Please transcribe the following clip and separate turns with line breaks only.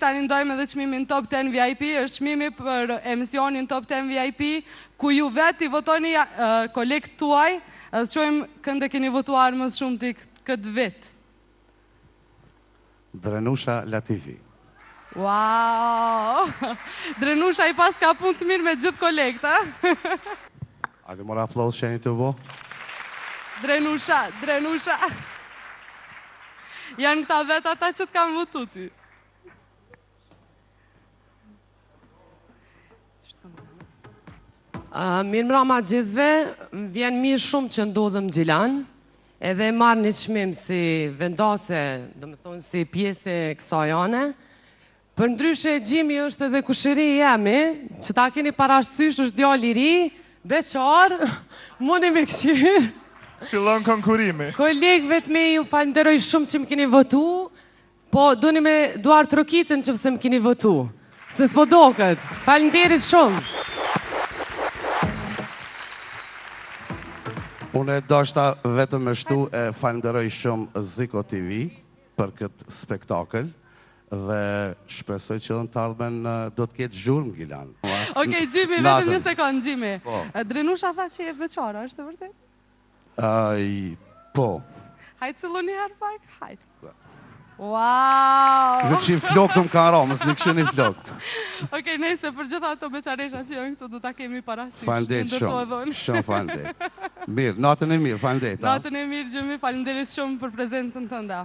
Tani ndajmë edhe çmimin Top Ten VIP, është çmimi për emisionin Top Ten VIP, ku ju vetë i votoni kolegët tuaj edhe të shohim kënd e keni votuar më së shumti këtë vit.
Drenusha Latifi.
Wow! Drenusha i paska punët mirë me gjithë kolegët, a?
Hajde more aplauz që jeni tu bo.
Drenusha, Drenusha. Janë këta vetë ata që të kanë votu ty.
Mirëmbrama gjithëve, më vjen mirë shumë që ndodhem në Gjilan, edhe marr një çmim si vendase, domethonë si pjesë e kësaj ane. Përndryshe Gjimi është edhe kushëri i jemi, që ta keni parasysh është djalë i ri, beqar, mundi me kqyrë.
Fillon konkurrimi.
Kolegëve të mi ju falënderoj shumë që më keni votu, po duni me duartrokitën që pse më keni votu, se s'po doket. Faleminderit shumë.
Unë dashta vetëm me shtu e falënderoj shumë Ziko TV për këtë spektakël dhe shpresoj që edhe në të ardhmen do të ketë zhurmë në Gjilan.
Okej, Gjimi, vetëm një sekond, Gjimi. Po. Drenusha tha që je beqar, është e vërtetë?
Ai, po.
Hajt sillu një herë pak, hajt. Wow!
Veç që flokët më kanë ra, mos m'i kqyrni flokët.
Okej, nejse për gjitha ato beqaresha që janë këtu, do ta kemi parasysh.
Faleminderit shumë, shumë faleminderit. Mirë, natën e mirë, faleminderit.
Natën e mirë, Gjimi, faleminderit shumë për prezencën tënde.